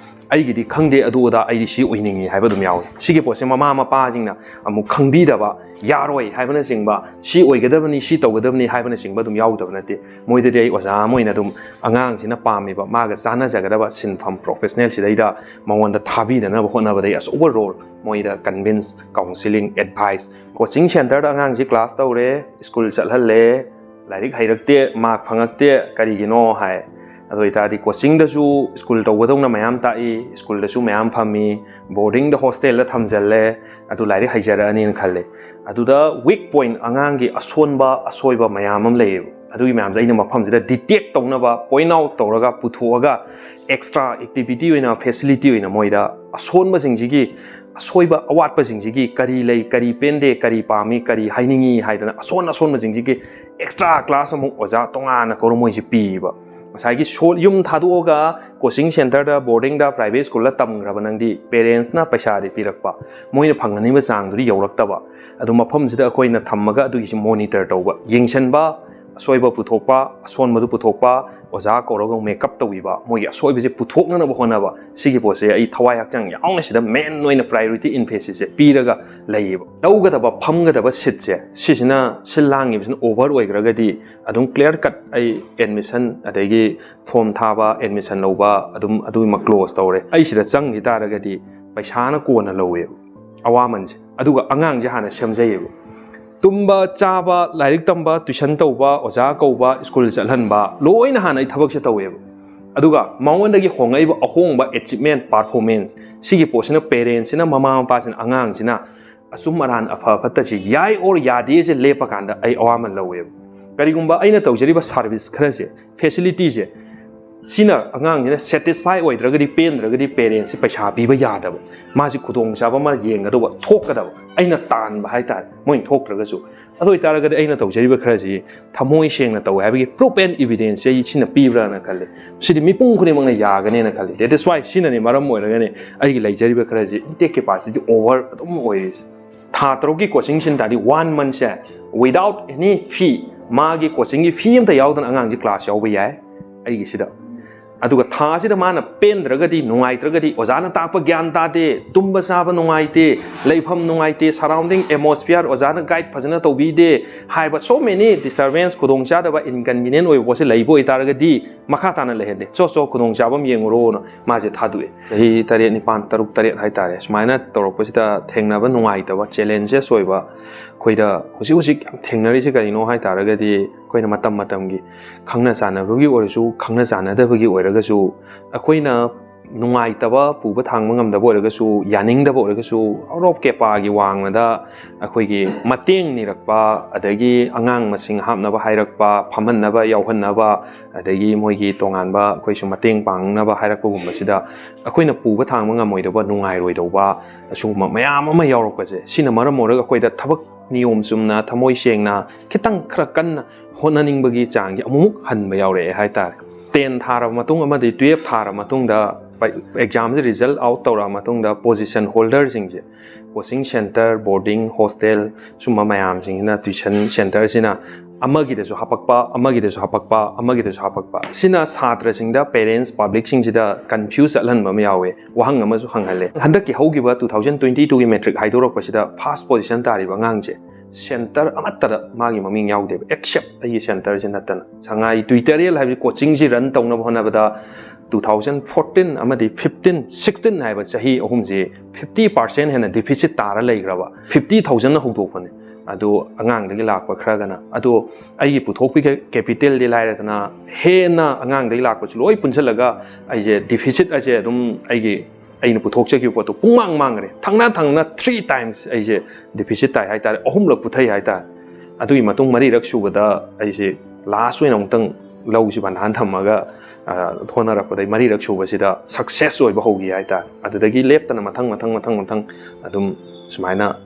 ꯑꯩꯒꯤꯗꯤ ꯈꯪꯗꯦ, ꯑꯗꯨ ꯑꯗꯥ, ꯑꯩꯗꯤ ꯁꯤ ꯑꯣꯏꯅꯤꯡꯉꯤ ꯍꯥꯏꯕ ꯑꯗꯨꯝ ꯌꯥꯎꯋꯦ꯫ ꯁꯤꯒꯤ ꯄꯣꯠꯁꯦ ꯃꯃꯥ ꯃꯄꯥꯁꯤꯡꯅ ꯑꯃꯨꯛ ꯈꯪꯕꯤꯗꯕ, ꯌꯥꯔꯣꯏ ꯍꯥꯏꯕꯅꯆꯤꯡꯕ, ꯁꯤ ꯑꯣꯏꯒꯗꯕꯅꯤ, ꯁꯤ ꯇꯧꯒꯗꯕꯅꯤ ꯍꯥꯏꯕꯅꯆꯤꯡꯕ ꯑꯗꯨꯝ ꯌꯥꯎꯗꯕ ꯅꯠꯇꯦ꯫ ꯃꯣꯏꯗꯗꯤ ꯑꯩ ꯑꯣꯖꯥ ꯑꯃ ꯑꯣꯏꯅ ꯑꯗꯨꯝ ꯑꯉꯥꯡꯁꯤꯅ ꯄꯥꯝꯃꯤꯕ, ꯃꯥꯒ ꯆꯥꯟꯅꯖꯒꯗꯕ ꯁꯤꯟꯐꯝ professionalꯁꯤꯗꯩꯗ ꯃꯉꯣꯟꯗ ꯊꯥꯕꯤꯗꯅꯕ ꯍꯣꯠꯅꯕꯗ ꯑꯩ ꯑꯆꯧꯕ role, ꯃꯣꯏꯗ convince, counselling, advice꯫ Coaching centreꯗ ꯑꯉꯥꯡꯁꯤ class ꯇꯧꯔꯦ, school ꯆꯠꯍꯜꯂꯦ, ꯂꯥꯏꯔꯤꯛ ꯍꯩꯔꯛꯇꯦ, mark ꯐꯪꯉꯛꯇꯦ, ꯀꯔꯤꯒꯤꯅꯣ ꯍꯥꯏ꯫ ꯑꯗꯨ ꯑꯣꯏꯇꯥꯔꯗꯤ coachingꯗꯁꯨ school ꯇꯧꯕꯗꯧꯅ ꯃꯌꯥꯝ ꯇꯥꯛꯏ, schoolꯗꯁꯨ ꯃꯌꯥꯝ ꯐꯝꯃꯤ, boardingꯗ, hostelꯗ ꯊꯝꯖꯜꯂꯦ, ꯑꯗꯨ ꯂꯥꯏꯔꯤꯛ ꯍꯩꯖꯔꯛꯑꯅꯤꯅ ꯈꯜꯂꯦ꯫ ꯑꯗꯨꯗ weak point, ꯑꯉꯥꯡꯒꯤ ꯑꯁꯣꯟꯕ, ꯑꯁꯣꯏꯕ ꯃꯌꯥꯝ ꯑꯃ ꯂꯩꯌꯦꯕ꯫ ꯑꯗꯨꯒꯤ ꯃꯌꯥꯝꯗꯣ ꯑꯩꯅ ꯃꯐꯝꯁꯤꯗ detect ꯇꯧꯅꯕ, point out ꯇꯧꯔꯒ, ꯄꯨꯊꯣꯛꯑꯒ, extra activity ꯑꯣꯏꯅ, facility ꯑꯣꯏꯅ ꯃꯣꯏꯗ ꯑꯁꯣꯟꯕꯁꯤꯡꯁꯤꯒꯤ, ꯑꯁꯣꯏꯕ ꯑꯋꯥꯠꯄꯁꯤꯡꯁꯤꯒꯤ ꯀꯔꯤ ꯂꯩ, ꯀꯔꯤ ꯄꯦꯟꯗꯦ, ꯀꯔꯤ ꯄꯥꯝꯃꯤ, ꯀꯔꯤ ꯍꯥꯏꯅꯤꯡꯉꯤ ꯍꯥꯏꯗꯅ ꯑꯁꯣꯟ ꯑꯁꯣꯟꯕꯁꯤꯡꯁꯤꯒꯤ extra class ꯑꯃꯨꯛ ꯑꯣꯖꯥ ꯇꯣꯉꯥꯟꯅ ꯀꯧꯔ ꯃꯣꯏꯁꯤ ꯄꯤꯕ꯫ ꯉꯁꯥꯏꯒꯤ ꯁꯣ-, ꯌꯨꯝ ꯊꯥꯗꯣꯛꯑꯒ coaching centreꯗ, boardingꯗ, private schoolꯗ ꯇꯝꯈ꯭ꯔꯕ ꯅꯪꯗꯤ parentsꯅ ꯄꯩꯁꯥꯗꯤ ꯄꯤꯔꯛꯄ, ꯃꯣꯏꯅ ꯐꯪꯍꯟꯅꯤꯡꯕ ꯆꯥꯡꯗꯨꯗꯤ ꯌꯧꯔꯛꯇꯕ꯫ ꯑꯗꯨ ꯃꯐꯝꯁꯤꯗ ꯑꯩꯈꯣꯏꯅ ꯊꯝꯃꯒ ꯑꯗꯨꯒꯤꯁꯤ monitor ꯇꯧꯕ, ꯌꯦꯡꯁꯤꯟꯕ, ꯑꯁꯣꯏꯕ ꯄꯨꯊꯣꯛꯄ, ꯑꯁꯣꯟꯕꯗꯨ ꯄꯨꯊꯣꯛꯄ, ꯑꯣꯖꯥ ꯀꯧꯔꯒ make up ꯇꯧꯕꯤꯕ, ꯃꯣꯏꯒꯤ ꯑꯁꯣꯏꯕꯁꯦ ꯄꯨꯊꯣꯛꯅꯅꯕ ꯍꯣꯠꯅꯕ, ꯁꯤꯒꯤ ꯄꯣꯠꯁꯦ ꯑꯩ ꯊꯋꯥꯏ ꯍꯛꯆꯥꯡ ꯌꯥꯎꯅ ꯁꯤꯗ main ꯑꯣꯏꯅ priority emphasis ꯁꯦ ꯄꯤꯔꯒ ꯂꯩꯌꯦꯕ꯫ ꯂꯧꯒꯗꯕ, ꯐꯝꯒꯗꯕ seat ꯁꯦ, ꯁꯤꯁꯤꯅ, ꯁꯤꯜ ꯂꯥꯡꯉꯤꯕꯁꯤꯅ over ꯑꯣꯏꯈ꯭ꯔꯒꯗꯤ ꯑꯗꯨꯝ clear cut ꯑꯩ admission, ꯑꯗꯒꯤ form ꯊꯥꯕ, admission ꯂꯧꯕ, ꯑꯗꯨꯝ ꯑꯗꯨꯃꯛ close ꯇꯧꯔꯦ꯫ ꯑꯩ ꯁꯤꯗ ꯆꯪꯈꯤ ꯇꯥꯔꯒꯗꯤ ꯄꯩꯁꯥꯅ ꯀꯣꯟꯅ ꯂꯧꯋꯦꯕ ꯑꯋꯥꯃꯟꯁꯦ, ꯑꯗꯨꯒ ꯑꯉꯥꯡꯁꯦ ꯍꯥꯟꯅ ꯁꯦꯝꯖꯩꯌꯦꯕ꯫ ꯇꯨꯝꯕ, ꯆꯥꯕ, ꯂꯥꯏꯔꯤꯛ ꯇꯝꯕ, tuition ꯇꯧꯕ, ꯑꯣꯖꯥ ꯀꯧꯕ, school ꯆꯠꯍꯟꯕ, ꯂꯣꯏꯅ ꯍꯥꯟꯅ ꯑꯩ ꯊꯕꯛꯁꯦ ꯇꯧꯋꯦꯕ꯫ ꯑꯗꯨꯒ ꯃꯉꯣꯟꯗꯒꯤ ꯍꯣꯡꯉꯛꯏꯕ ꯑꯍꯣꯡꯕ achievement, performance, ꯁꯤꯒꯤ ꯄꯣꯠꯁꯤꯅ parentsꯁꯤꯅ, ꯃꯃꯥ ꯃꯄꯥꯁꯤꯅ ꯑꯉꯥꯡꯁꯤꯅ ꯑꯆꯨꯝ ꯑꯔꯥꯟ, ꯑꯐ ꯐꯠꯇꯁꯤ, ꯌꯥꯏ or ꯌꯥꯗꯦꯁꯦ ꯂꯦꯞꯄ ꯀꯥꯟꯗ ꯑꯩ ꯑꯋꯥꯃꯟ ꯂꯧꯋꯦꯕ꯫ ꯀꯔꯤꯒꯨꯝꯕ ꯑꯩꯅ ꯇꯧꯖꯔꯤꯕ service ꯈꯔꯁꯦ, facility ꯁꯦ, ꯁꯤꯅ ꯑꯉꯥꯡꯁꯤꯅ satisfy ꯑꯣꯏꯗ꯭ꯔꯒꯗꯤ, ꯄꯦꯟꯗ꯭ꯔꯒꯗꯤ parentsꯁꯤ ꯄꯩꯁꯥ ꯄꯤꯕ ꯌꯥꯗꯕ, ꯃꯥꯁꯤ ꯈꯨꯗꯣꯡꯆꯥꯕ ꯑꯃ ꯌꯦꯡꯒꯗꯧꯕ, ꯊꯣꯛꯀꯗꯕ, ꯑꯩꯅ ꯇꯥꯟꯕ ꯍꯥꯏꯇꯥꯔꯦ, ꯃꯣꯏꯅ ꯊꯣꯛꯇ꯭ꯔꯒꯁꯨ꯫ ꯑꯗꯨ ꯑꯣꯏꯇꯥꯔꯒꯗꯤ ꯑꯩꯅ ꯇꯧꯖꯔꯤꯕ ꯈꯔꯁꯤ ꯊꯃꯣꯏ ꯁꯦꯡꯅ ꯇꯧꯋꯦ ꯍꯥꯏꯕꯒꯤ proof and evidence ꯑꯩ ꯁꯤꯅ ꯄꯤꯕ꯭ꯔꯥꯅ ꯈꯜꯂꯦ꯫ ꯁꯤꯗꯤ ꯃꯤꯄꯨꯝ ꯈꯨꯗꯤꯡꯃꯛꯅ ꯌꯥꯒꯅꯦꯅ ꯈꯜꯂꯦ꯫ That is why ꯁꯤꯅꯅꯦ ꯃꯔꯝ ꯑꯣꯏꯔꯒꯅꯦ ꯑꯩꯒꯤ ꯂꯩꯖꯔꯤꯕ ꯈꯔꯁꯤ intake capacity over ꯑꯗꯨꯝ ꯑꯣꯏꯔꯤꯁꯦ꯫ ꯊꯥ ꯇꯔꯨꯛꯀꯤ coaching ꯁꯤꯟ ꯇꯥꯔꯗꯤ one month ꯁꯦ without any fee, ꯃꯥꯒꯤ coaching ꯒꯤ fee ꯑꯝꯇ ꯌꯥꯎꯗꯅ ꯑꯉꯥꯡꯁꯦ class ꯌꯥꯎꯕ ꯌꯥꯏ ꯑꯩꯒꯤꯁꯤꯗ꯫ ꯑꯗꯨꯒ ꯊꯥ ꯑꯁꯤꯗ ꯃꯥꯅ ꯄꯦꯟꯗ꯭ꯔꯒꯗꯤ, ꯅꯨꯡꯉꯥꯏꯇ꯭ꯔꯒꯗꯤ, ꯑꯣꯖꯥꯅ ꯇꯥꯛꯄ ꯒ꯭ꯌꯥꯟ ꯇꯥꯗꯦ, ꯇꯨꯝꯕ ꯆꯥꯕ ꯅꯨꯡꯉꯥꯏꯇꯦ, ꯂꯩꯐꯝ ꯅꯨꯡꯉꯥꯏꯇꯦ, surrounding atmosphere, ꯑꯣꯖꯥꯅ guide ꯐꯖꯅ ꯇꯧꯕꯤꯗꯦ ꯍꯥꯏꯕ so many disturbance, ꯈꯨꯗꯣꯡꯆꯥꯗꯕ, inconvenient ꯑꯣꯏꯕ ꯄꯣꯠꯁꯦ ꯂꯩꯕ ꯑꯣꯏꯇꯥꯔꯒꯗꯤ ꯃꯈꯥ ꯇꯥꯅ ꯂꯩꯍꯟꯗꯦ꯫ ꯆꯣ ꯆꯣ, ꯈꯨꯗꯣꯡꯆꯥꯕ ꯑꯃ ꯌꯦꯡꯉꯨꯔꯣꯅ ꯃꯥꯁꯦ ꯊꯥꯗꯣꯛꯑꯦ꯫ ꯆꯍꯤ ꯇꯔꯦꯠ, ꯅꯤꯄꯥꯟ, ꯇꯔꯨꯛ, ꯇꯔꯦꯠ ꯍꯥꯏꯇꯥꯔꯦ, ꯁꯨꯃꯥꯏꯅ ꯇꯧꯔꯛꯄꯁꯤꯗ ꯊꯦꯡꯅꯕ ꯅꯨꯡꯉꯥꯏꯇꯕ, challenges ꯑꯣꯏꯕ ꯑꯩꯈꯣꯏꯗ ꯍꯧꯖꯤꯛ ꯍꯧꯖꯤꯛ ꯌꯥꯝ ꯊꯦꯡꯅꯔꯤꯁꯦ ꯀꯔꯤꯅꯣ ꯍꯥꯏ ꯇꯥꯔꯒꯗꯤ, ꯑꯩꯈꯣꯏꯅ ꯃꯇꯝ ꯃꯇꯝꯒꯤ ꯈꯪꯅ ꯆꯥꯟꯅꯕꯒꯤ ꯑꯣꯏꯔꯁꯨ, ꯈꯪꯅ ꯆꯥꯟꯅꯗꯕꯒꯤ ꯑꯣꯏꯔꯒꯁꯨ, ꯑꯩꯈꯣꯏꯅ ꯅꯨꯡꯉꯥꯏꯇꯕ, ꯄꯨꯕ ꯊꯥꯡꯕ ꯉꯝꯗꯕ ꯑꯣꯏꯔꯒꯁꯨ, ꯌꯥꯅꯤꯡꯗꯕ ꯑꯣꯏꯔꯒꯁꯨ, out of ꯀꯦꯄꯥꯒꯤ ꯋꯥꯡꯃꯗ ꯑꯩꯈꯣꯏꯒꯤ ꯃꯇꯦꯡ ꯅꯤꯔꯛꯄ, ꯑꯗꯒꯤ ꯑꯉꯥꯡ ꯃꯁꯤꯡ ꯍꯥꯞꯅꯕ ꯍꯥꯏꯔꯛꯄ, ꯐꯝꯍꯟꯅꯕ, ꯌꯥꯎꯍꯟꯅꯕ, ꯑꯗꯒꯤ ꯃꯣꯏꯒꯤ ꯇꯣꯉꯥꯟꯕ ꯑꯩꯈꯣꯏꯁꯨ ꯃꯇꯦꯡ ꯄꯥꯡꯅꯕ ꯍꯥꯏꯔꯛꯄꯒꯨꯝꯕꯁꯤꯗ ꯑꯩꯈꯣꯏꯅ ꯄꯨꯕ ꯊꯥꯡꯕ ꯉꯝꯃꯣꯏꯗꯕ, ꯅꯨꯡꯉꯥꯏꯔꯣꯏꯗꯧꯕ ꯑꯁꯤꯒꯨꯝꯕ ꯃꯌꯥꯝ ꯑꯃ ꯌꯥꯎꯔꯛꯄꯁꯦ, ꯁꯤꯅ ꯃꯔꯝ ꯑꯣꯏꯔꯒ ꯑꯩꯈꯣꯏꯗ ꯊꯕꯛ ꯅꯤꯌꯣꯝ ꯆꯨꯝꯅ, ꯊꯃꯣꯏ ꯁꯦꯡꯅ, ꯈꯤꯇꯪ ꯈꯔ ꯀꯟꯅ ꯍꯣꯠꯅꯅꯤꯡꯕꯒꯤ ꯆꯥꯡꯁꯦ ꯑꯃꯨꯛꯃꯨꯛ ꯍꯟꯕ ꯌꯥꯎꯔꯛꯑꯦ ꯍꯥꯏꯇꯥꯔꯦ꯫ ꯇꯦꯟ ꯊꯥꯔꯕ ꯃꯇꯨꯡ ꯑꯃꯗꯤ ꯇꯨꯌꯦꯜꯞ ꯊꯥꯔꯕ ꯃꯇꯨꯡꯗ, ꯑꯦꯛꯖꯥꯝꯁꯦ ꯔꯤꯖꯜ ꯑꯥꯎꯠ ꯇꯧꯔꯛꯑ ꯃꯇꯨꯡꯗ ꯄꯣꯖꯤꯁꯟ ꯍꯣꯜꯗꯔꯁꯤꯡꯁꯦ, ꯀꯣꯆꯤꯡ ꯁꯦꯟꯇꯔ, ꯕꯣꯔꯗꯤꯡ, ꯍꯣꯁꯇꯦꯜ, ꯁꯨꯝꯕ ꯃꯌꯥꯝꯁꯤꯡꯁꯤꯅ, ꯇ꯭ꯋꯤꯁꯟ ꯁꯦꯟꯇꯔꯁꯤꯅ ꯑꯃꯒꯤꯗꯁꯨ ꯍꯥꯄꯛꯄ, ꯑꯃꯒꯤꯗꯁꯨ ꯍꯥꯄꯛꯄ, ꯑꯃꯒꯤꯗꯁꯨ ꯍꯥꯄꯛꯄ, ꯁꯤꯅ ꯁꯥꯇ꯭ꯔꯁꯤꯡꯗ, ꯄꯦꯔꯦꯟꯁ, ꯄꯕ꯭ꯂꯤꯛꯁꯤꯡꯁꯤꯗ ꯀꯟꯐ꯭ꯌꯨꯁ ꯆꯠꯍꯟꯕ ꯑꯃ ꯌꯥꯎꯋꯦ꯫ ꯋꯥꯍꯪ ꯑꯃꯁꯨ ꯍꯪꯍꯜꯂꯦ, ꯍꯟꯗꯛꯀꯤ ꯍꯧꯈꯤꯕ ꯇꯨ ꯊꯥꯎꯖꯟ ꯇ꯭ꯋꯦꯟꯇꯤ ꯇꯨꯒꯤ ꯃꯦꯇ꯭ꯔꯤꯛ ꯍꯥꯏꯗꯣꯔꯛꯄꯁꯤꯗ ꯐꯥꯔꯁ ꯄꯣꯖꯤꯁꯟ ꯇꯥꯔꯤꯕ ꯑꯉꯥꯡꯁꯦ ꯁꯦꯟꯇꯔ ꯑꯃꯠꯇꯗ ꯃꯥꯒꯤ ꯃꯃꯤꯡ ꯌꯥꯎꯗꯦꯕ, ꯑꯦꯛꯁꯦꯞ ꯑꯩꯒꯤ ꯁꯦꯟꯇꯔꯁꯤ ꯅꯠꯇꯅ꯫ ꯁꯉꯥꯏ ꯇ꯭ꯌꯨꯇꯣꯔꯤꯌꯦꯜ ꯍꯥꯏꯕꯁꯤ ꯀꯣꯆꯤꯡꯁꯤ ꯔꯟ ꯇꯧꯅꯕ ꯍꯣꯠꯅꯕꯗ ꯇꯨ ꯊꯥꯎꯖꯟ ꯐꯣꯔꯇꯤꯟ ꯑꯃꯗꯤ ꯐꯤꯐꯇꯤꯟ, ꯁꯤꯛꯁꯇꯤꯟ ꯍꯥꯏꯕ ꯆꯍꯤ ꯑꯍꯨꯝꯁꯤ ꯐꯤꯐꯇꯤ ꯄꯥꯔꯁꯦꯟ ꯍꯦꯟꯅ ꯗꯤꯐꯤꯁꯤꯠ ꯇꯥꯔ ꯂꯩꯈ꯭ꯔꯕ꯫ ꯐꯤꯐꯇꯤ ꯊꯥꯎꯖꯟꯅ ꯍꯧꯗꯣꯛꯄꯅꯦ꯫ ꯑꯗꯣ ꯑꯉꯥꯡꯗꯒꯤ ꯂꯥꯛꯄ ꯈꯔꯒꯅ, ꯑꯗꯣ ꯑꯩꯒꯤ ꯄꯨꯊꯣꯛꯄꯤꯒꯦ ꯀꯦꯄꯤꯇꯦꯜꯗꯤ ꯂꯥꯏꯔꯗꯅ, ꯍꯦꯟꯅ ꯑꯉꯥꯡꯗꯒꯤ ꯂꯥꯛꯄꯁꯨ ꯂꯣꯏ ꯄꯨꯟꯁꯤꯜꯂꯒ ꯑꯩꯁꯦ ꯗꯤꯐꯤꯁꯤꯠ ꯑꯁꯦ ꯑꯗꯨꯝ ꯑꯩꯒꯤ, ꯑꯩꯅ ꯄꯨꯊꯣꯛꯆꯈꯤꯕ ꯄꯣꯠꯇꯣ ꯄꯨꯡꯃꯥꯡ ꯃꯥꯡꯈ꯭ꯔꯦ꯫ ꯊꯪꯅ ꯊꯪꯅ ꯊ꯭ꯔꯤ ꯇꯥꯏꯝꯁ ꯑꯩꯁꯦ ꯗꯤꯐꯤꯁꯤꯠ ꯇꯥꯏ ꯍꯥꯏꯇꯥꯔꯦ, ꯑꯍꯨꯝꯂꯛ ꯄꯨꯊꯩ ꯍꯥꯏꯇꯥꯔꯦ꯫ ꯑꯗꯨꯒꯤ ꯃꯇꯨꯡ ꯃꯔꯤꯔꯛ ꯁꯨꯕꯗ ꯑꯩꯁꯦ ꯂꯥꯁ ꯑꯣꯏꯅ ꯑꯃꯨꯛꯇꯪ ꯂꯧꯁꯤ ꯕꯟꯗꯥꯟ ꯊꯝꯃꯒ, ꯑ, ꯍꯣꯠꯅꯔꯛꯄꯗꯩ ꯃꯔꯤꯔꯛ ꯁꯨꯕꯁꯤꯗ ꯁꯛꯁꯦꯁ ꯑꯣꯏꯕ ꯍꯧꯈꯤ ꯍꯥꯏꯇꯥꯔꯦ꯫ ꯑꯗꯨꯗꯒꯤ ꯂꯦꯞꯇꯅ ꯃꯊꯪ, ꯃꯊꯪ, ꯃꯊꯪ, ꯃꯊꯪ ꯑꯗꯨꯝ ꯁꯨꯃꯥꯏꯅ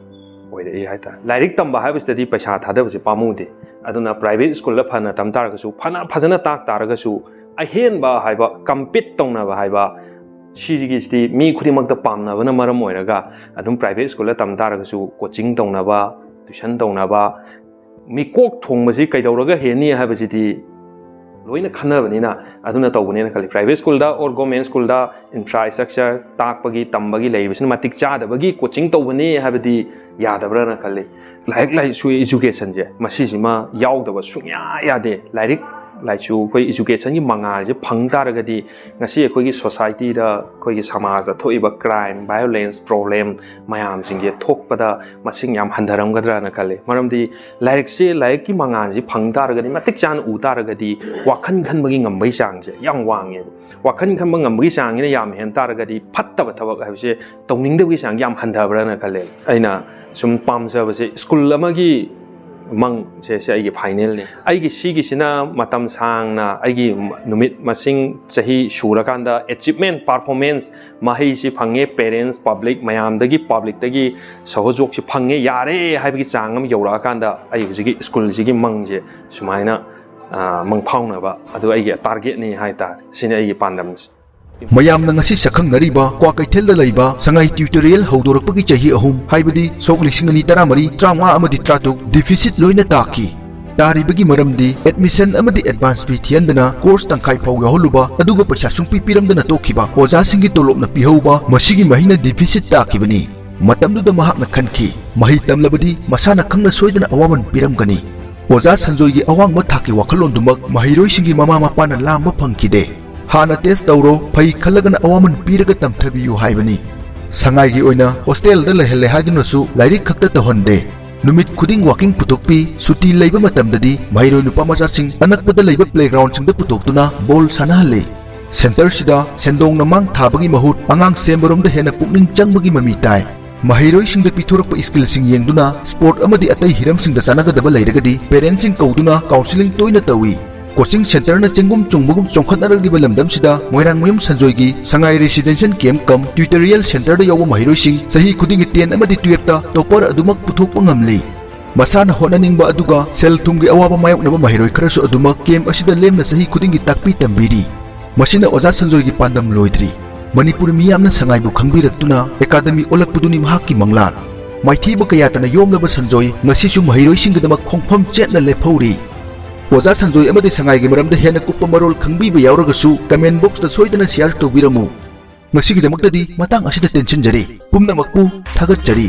ꯑꯣꯏꯔꯛꯏ ꯍꯥꯏꯇꯥꯔꯦ꯫ ꯂꯥꯏꯔꯤꯛ ꯇꯝꯕ ꯍꯥꯏꯕꯁꯤꯗꯗꯤ ꯄꯩꯁꯥ ꯊꯥꯗꯕꯁꯦ ꯄꯥꯝꯃꯨꯗꯦ꯫ ꯑꯗꯨꯅ ꯄ꯭ꯔꯥꯏꯚꯦꯠ ꯁ꯭ꯀꯨꯜꯗ ꯐꯅ ꯇꯝ ꯇꯥꯔꯒꯁꯨ, ꯐꯅ ꯐꯖꯅ ꯇꯥꯛ ꯇꯥꯔꯒꯁꯨ, ꯑꯍꯦꯟꯕ ꯍꯥꯏꯕ, ꯀꯝꯄꯤꯠ ꯇꯧꯅꯕ ꯍꯥꯏꯕ, ꯁꯤꯒꯤꯁꯤꯗꯤ ꯃꯤ ꯈꯨꯗꯤꯡꯃꯛꯇ ꯄꯥꯝꯅꯕꯅ ꯃꯔꯝ ꯑꯣꯏꯔꯒ ꯑꯗꯨꯝ ꯄ꯭ꯔꯥꯏꯚꯦꯠ ꯁ꯭ꯀꯨꯜꯗ ꯇꯝ ꯇꯥꯔꯒꯁꯨ ꯀꯣꯆꯤꯡ ꯇꯧꯅꯕ, ꯇ꯭ꯋꯤꯁꯟ ꯇꯧꯅꯕ, ꯃꯤꯀꯣꯛ ꯊꯣꯡꯕꯁꯤ ꯀꯩꯗꯧꯔꯒ ꯍꯦꯟꯅꯤ ꯍꯥꯏꯕꯁꯤꯗꯤ ꯂꯣꯏꯅ ꯈꯟꯅꯕꯅꯤꯅ ꯑꯗꯨꯅ ꯇꯧꯕꯅꯦꯅ ꯈꯜꯂꯤ꯫ ꯄ꯭ꯔꯥꯏꯚꯦꯠ ꯁ꯭ꯀꯨꯜꯗ ꯑꯣꯔ ꯒꯣꯔꯃꯦꯟ ꯁ꯭ꯀꯨꯜꯗ ꯏꯟꯐ꯭ꯔꯥ ꯏꯁꯇ꯭ꯔꯛꯆꯔ, ꯇꯥꯛꯄꯒꯤ ꯇꯝꯕꯒꯤ ꯂꯩꯔꯤꯕꯁꯤꯅ ꯃꯇꯤꯛ ꯆꯥꯗꯕꯒꯤ ꯀꯣꯆꯤꯡ ꯇꯧꯕꯅꯤ ꯍꯥꯏꯕꯗꯤ ꯌꯥꯗꯕ꯭ꯔꯅ ꯈꯜꯂꯤ꯫ ꯂꯥꯏꯔꯤꯛ ꯂꯥꯏꯁꯨ, ꯏꯖꯨꯀꯦꯁꯟꯁꯦ ꯃꯁꯤꯁꯤꯃ ꯌꯥꯎꯗꯕ ꯁꯨꯡꯌꯥ ꯌꯥꯗꯦ꯫ ꯂꯥꯏꯔꯤꯛ ꯂꯥꯏꯁꯨ, ꯑꯩꯈꯣꯏ ꯏꯖꯨꯀꯦꯁꯟꯒꯤ ꯃꯉꯥꯜꯁꯦ ꯐꯪ ꯇꯥꯔꯒꯗꯤ ꯉꯁꯤ ꯑꯩꯈꯣꯏꯒꯤ ꯁꯣꯁꯥꯏꯇꯤꯗ, ꯑꯩꯈꯣꯏꯒꯤ ꯁꯃꯥꯖꯗ ꯊꯣꯛꯏꯕ ꯀ꯭ꯔꯥꯏꯝ, ꯚꯥꯏꯑꯣꯂꯦꯟꯁ ꯄ꯭ꯔꯣꯕ꯭ꯂꯦꯝ ꯃꯌꯥꯝꯁꯤꯡꯁꯦ ꯊꯣꯛꯄꯗ ꯃꯁꯤꯡ ꯌꯥꯝ ꯍꯟꯊꯔꯝꯒꯗ꯭ꯔꯅ ꯈꯜꯂꯤ꯫ ꯃꯔꯝꯗꯤ ꯂꯥꯏꯔꯤꯛꯁꯦ, ꯂꯥꯏꯔꯤꯛꯀꯤ ꯃꯉꯥꯜꯁꯦ ꯐꯪ ꯇꯥꯔꯒꯗꯤ, ꯃꯇꯤꯛ ꯆꯥꯅ ꯎ ꯇꯥꯔꯒꯗꯤ ꯋꯥꯈꯜ ꯈꯟꯕꯒꯤ ꯉꯝꯕꯩ ꯆꯥꯡꯁꯦ ꯌꯥꯝ ꯋꯥꯡꯉꯦꯕ꯫ ꯋꯥꯈꯜ ꯈꯟꯕ ꯉꯝꯕꯒꯤ ꯆꯥꯡꯁꯤꯅ ꯌꯥꯝ ꯍꯦꯟ ꯇꯥꯔꯒꯗꯤ ꯐꯠꯇꯕ ꯊꯕꯛ ꯍꯥꯏꯕꯁꯦ ꯇꯧꯅꯤꯡꯗꯕꯒꯤ ꯆꯥꯡ ꯌꯥꯝ ꯍꯟꯊꯕ꯭ꯔꯅ ꯈꯜꯂꯦ꯫ ꯑꯩꯅ ꯁꯨꯝ ꯄꯥꯝꯖꯕꯁꯦ ꯁ꯭ꯀꯨꯜ ꯑꯃꯒꯤ ꯃꯪꯁꯦ, ꯁꯤ ꯑꯩꯒꯤ ꯐꯥꯏꯅꯦꯜꯅꯤ꯫ ꯑꯩꯒꯤ ꯁꯤꯒꯤꯁꯤꯅ ꯃꯇꯝ ꯁꯥꯡꯅ ꯑꯩꯒꯤ ꯅꯨꯃꯤꯠ ꯃꯁꯤꯡ ꯆꯍꯤ ꯁꯨꯔꯀꯥꯟꯗ ꯑꯦꯆꯤꯞꯃꯦꯟ ꯄꯥꯔꯐꯣꯔꯃꯦꯟꯁ ꯃꯍꯩꯁꯤ ꯐꯪꯉꯦ, ꯄꯦꯔꯦꯟꯁ, ꯄꯕ꯭ꯂꯤꯛ ꯃꯌꯥꯝꯗꯒꯤ, ꯄꯕ꯭ꯂꯤꯛꯇꯒꯤ ꯁꯍꯣꯖꯣꯛꯁꯤ ꯐꯪꯉꯦ, ꯌꯥꯔꯦ ꯍꯥꯏꯕꯒꯤ ꯆꯥꯡ ꯑꯃ ꯌꯧꯔꯛꯑꯀꯥꯟꯗ ꯑꯩ ꯍꯧꯖꯤꯛꯀꯤ ꯁ꯭ꯀꯨꯜꯁꯤꯒꯤ ꯃꯪꯁꯦ ꯁꯨꯃꯥꯏꯅ, ꯑ, ꯃꯪꯐꯥꯎꯅꯕ ꯑꯗꯨ ꯑꯩꯒꯤ ꯇꯥꯔꯒꯦꯠꯅꯤ ꯍꯥꯏꯇꯥꯔꯦ꯫ ꯁꯤꯅꯤ ꯑꯩꯒꯤ ꯄꯥꯟꯗꯝꯁꯦ꯫ ꯃꯌꯥꯝꯅ ꯉꯁꯤ ꯁꯛꯈꯪꯅꯔꯤꯕ ꯀ꯭ꯋꯥꯀꯩꯊꯦꯜꯗ ꯂꯩꯕ ꯁꯉꯥꯏ ꯇ꯭ꯌꯨꯇꯣꯔꯤꯌꯦꯜ ꯍꯧꯗꯣꯔꯛꯄꯒꯤ ꯆꯍꯤ ꯑꯍꯨꯝ, ꯍꯥꯏꯕꯗꯤ ꯁꯣꯛ ꯂꯤꯁꯤꯡ ꯑꯅꯤ ꯇꯔꯥꯃꯔꯤ, ꯇꯔꯥꯃꯉꯥ ꯑꯃꯗꯤ ꯇꯔꯥꯇꯔꯨꯛ ꯗꯤꯐꯤꯁꯤꯠ ꯂꯣꯏꯅ ꯇꯥꯈꯤ꯫ ꯇꯥꯔꯤꯕꯒꯤ ꯃꯔꯝꯗꯤ ꯑꯦꯗꯃꯤꯁꯟ ꯑꯃꯗꯤ ꯑꯦꯗꯚꯥꯟꯁ ꯐꯤ ꯊꯤꯍꯟꯗꯅ ꯀꯣꯔꯁ ꯇꯪꯈꯥꯏ ꯐꯥꯎ ꯌꯥꯎꯍꯜꯂꯨꯕ, ꯑꯗꯨꯒ ꯄꯩꯁꯥ ꯁꯨꯡꯄꯤ ꯄꯤꯔꯝꯗꯅ ꯇꯣꯛꯈꯤꯕ ꯑꯣꯖꯥꯁꯤꯡꯒꯤ ꯇꯣꯂꯣꯞꯅ ꯄꯤꯍꯧꯕ, ꯃꯁꯤꯒꯤ ꯃꯍꯩꯅ ꯗꯤꯐꯤꯁꯤꯠ ꯇꯥꯈꯤꯕꯅꯤ꯫ ꯃꯇꯝꯗꯨꯗ ꯃꯍꯥꯛꯅ ꯈꯟꯈꯤ, ꯃꯍꯩ ꯇꯝꯂꯕꯗꯤ ꯃꯁꯥꯅ ꯈꯪꯅ ꯁꯣꯏꯗꯅ ꯑꯋꯥꯃꯟ ꯄꯤꯔꯝꯒꯅꯤ꯫ ꯑꯣꯖꯥ ꯁꯟꯖꯣꯏꯒꯤ ꯑꯋꯥꯡꯕ ꯊꯥꯛꯀꯤ ꯋꯥꯈꯜꯂꯣꯟꯗꯨꯃꯛ ꯃꯍꯩꯔꯣꯏꯁꯤꯡꯒꯤ ꯃꯃꯥ ꯃꯄꯥꯅ ꯂꯥꯝꯕ ꯐꯪꯈꯤꯗꯦ꯫ ꯍꯥꯟꯅ ꯇꯦꯁ ꯇꯧꯔꯣ, ꯐꯩ ꯈꯜꯂꯒꯅ ꯑꯋꯥꯃꯟ ꯄꯤꯔꯒ ꯇꯝꯊꯕꯤꯌꯨ ꯍꯥꯏꯕꯅꯤ꯫ ꯁꯉꯥꯏꯒꯤ ꯑꯣꯏꯅ ꯍꯣꯁꯇꯦꯜꯗ ꯂꯩꯍꯜꯂꯦ ꯍꯥꯏꯗꯨꯅꯁꯨ ꯂꯥꯏꯔꯤꯛ ꯈꯛꯇ ꯇꯧꯍꯟꯗꯦ꯫ ꯅꯨꯃꯤꯠ ꯈꯨꯗꯤꯡ ꯋꯥꯀꯤꯡ ꯄꯨꯊꯣꯛꯄꯤ, ꯁꯨꯇꯤ ꯂꯩꯕ ꯃꯇꯝꯗꯗꯤ ꯃꯍꯩꯔꯣꯏ ꯅꯨꯄꯥ ꯃꯆꯥꯁꯤꯡ ꯑꯅꯛꯄꯗ ꯂꯩꯕ ꯄ꯭ꯂꯦꯒ꯭ꯔꯥꯎꯟꯁꯤꯡꯗ ꯄꯨꯊꯣꯛꯇꯨꯅ ꯕꯣꯜ ꯁꯥꯟꯅꯍꯜꯂꯤ꯫ ꯁꯦꯟꯇꯔꯁꯤꯗ ꯁꯦꯟꯗꯣꯡꯅ ꯃꯥꯡ ꯊꯥꯕꯒꯤ ꯃꯍꯨꯠ ꯑꯉꯥꯡ ꯁꯦꯝꯕꯔꯣꯝꯗ ꯍꯦꯟꯅ ꯄꯨꯛꯅꯤꯡ ꯆꯪꯕꯒꯤ ꯃꯃꯤ ꯇꯥꯏ꯫ ꯃꯍꯩꯔꯣꯏꯁꯤꯡꯗ ꯄꯤꯊꯣꯔꯛꯄ ꯁ꯭ꯀꯤꯜꯁꯤꯡ ꯌꯦꯡꯗꯨꯅ ꯁ꯭ꯄꯣꯔꯠ ꯑꯃꯗꯤ ꯑꯇꯩ ꯍꯤꯔꯝꯁꯤꯡꯗ ꯆꯥꯟꯅꯒꯗꯕ ꯂꯩꯔꯒꯗꯤ ꯄꯦꯔꯦꯟꯠꯁꯤꯡ ꯀꯧꯗꯨꯅ ꯀꯥꯎꯟꯁꯤꯂꯤꯡ ꯇꯣꯏꯅ ꯇꯧꯏ꯫ ꯀꯣꯆꯤꯡ ꯁꯦꯟꯇꯔꯅ ꯆꯦꯡꯒꯨꯝ ꯆꯣꯡꯕꯒꯨꯝ ꯆꯣꯡꯈꯠꯅꯔꯛꯂꯤꯕ ꯂꯝꯗꯝꯁꯤꯗ ꯃꯣꯏꯔꯥꯡꯃꯌꯨꯝ ꯁꯟꯖꯣꯏꯒꯤ ꯁꯉꯥꯏ ꯔꯦꯁꯤꯗꯦꯟꯁꯤꯌꯦꯜ ꯀꯦꯝꯞ ꯀꯝ ꯇ꯭ꯌꯨꯇꯣꯔꯤꯌꯦꯜ ꯁꯦꯟꯇꯔꯗ ꯌꯥꯎꯕ ꯃꯍꯩꯔꯣꯏꯁꯤꯡ ꯆꯍꯤ ꯈꯨꯗꯤꯡꯒꯤ ꯇꯦꯟ ꯑꯃꯗꯤ ꯇꯨꯌꯦꯜꯞꯇ ꯇꯣꯄꯔ ꯑꯗꯨꯃꯛ ꯄꯨꯊꯣꯛꯄ ꯉꯝꯂꯤ꯫ ꯃꯁꯥꯅ ꯍꯣꯠꯅꯅꯤꯡꯕ ꯑꯗꯨꯒ ꯁꯦꯜ ꯊꯨꯝꯒꯤ ꯑꯋꯥꯕ ꯃꯥꯌꯣꯛꯅꯕ ꯃꯍꯩꯔꯣꯏ ꯈꯔꯁꯨ ꯑꯗꯨꯃꯛ ꯀꯦꯝꯞ ꯑꯁꯤꯗ ꯂꯦꯝꯅ ꯆꯍꯤ ꯈꯨꯗꯤꯡꯒꯤ ꯇꯥꯛꯄꯤ ꯇꯝꯕꯤꯔꯤ꯫ ꯃꯁꯤꯅ ꯑꯣꯖꯥ ꯁꯟꯖꯣꯏꯒꯤ ꯄꯥꯟꯗꯝ ꯂꯣꯏꯗ꯭ꯔꯤ꯫ ꯃꯅꯤꯄꯨꯔ ꯃꯤꯌꯥꯝꯅ ꯁꯉꯥꯏꯕꯨ ꯈꯪꯕꯤꯔꯛꯇꯨꯅ ꯑꯦꯀꯥꯗꯃꯤ ꯑꯣꯜꯂꯛꯄꯗꯨꯅꯤ ꯃꯍꯥꯛꯀꯤ ꯃꯪꯂꯥꯟ꯫ ꯃꯥꯏꯊꯤꯕ ꯀꯌꯥꯇꯅ ꯌꯣꯝꯂꯕ ꯁꯟꯖꯣꯏ ꯉꯁꯤꯁꯨ ꯃꯍꯩꯔꯣꯏꯁꯤꯡꯒꯤꯗꯃꯛ ꯈꯣꯡꯐꯝ ꯆꯦꯠꯅ ꯂꯦꯞꯍꯧꯔꯤ꯫ ꯑꯣꯖꯥ ꯁꯟꯖꯣꯏ ꯑꯃꯗꯤ ꯁꯉꯥꯏꯒꯤ ꯃꯔꯝꯗ ꯍꯦꯟꯅ ꯀꯨꯞꯄ ꯃꯔꯣꯜ ꯈꯪꯕꯤꯕ ꯌꯥꯎꯔꯒꯁꯨ ꯀꯃꯦꯟ ꯕꯣꯛꯁꯇ ꯁꯣꯏꯗꯅ ꯁꯤꯌꯥꯔ ꯇꯧꯕꯤꯔꯝꯃꯨ꯫ ꯉꯁꯤꯒꯤꯗꯃꯛꯇꯗꯤ ꯃꯇꯥꯡ ꯑꯁꯤꯗ ꯇꯦꯟꯁꯤꯟꯖꯔꯤ꯫ ꯄꯨꯝꯅꯃꯛꯄꯨ ꯊꯥꯒꯠꯆꯔꯤ꯫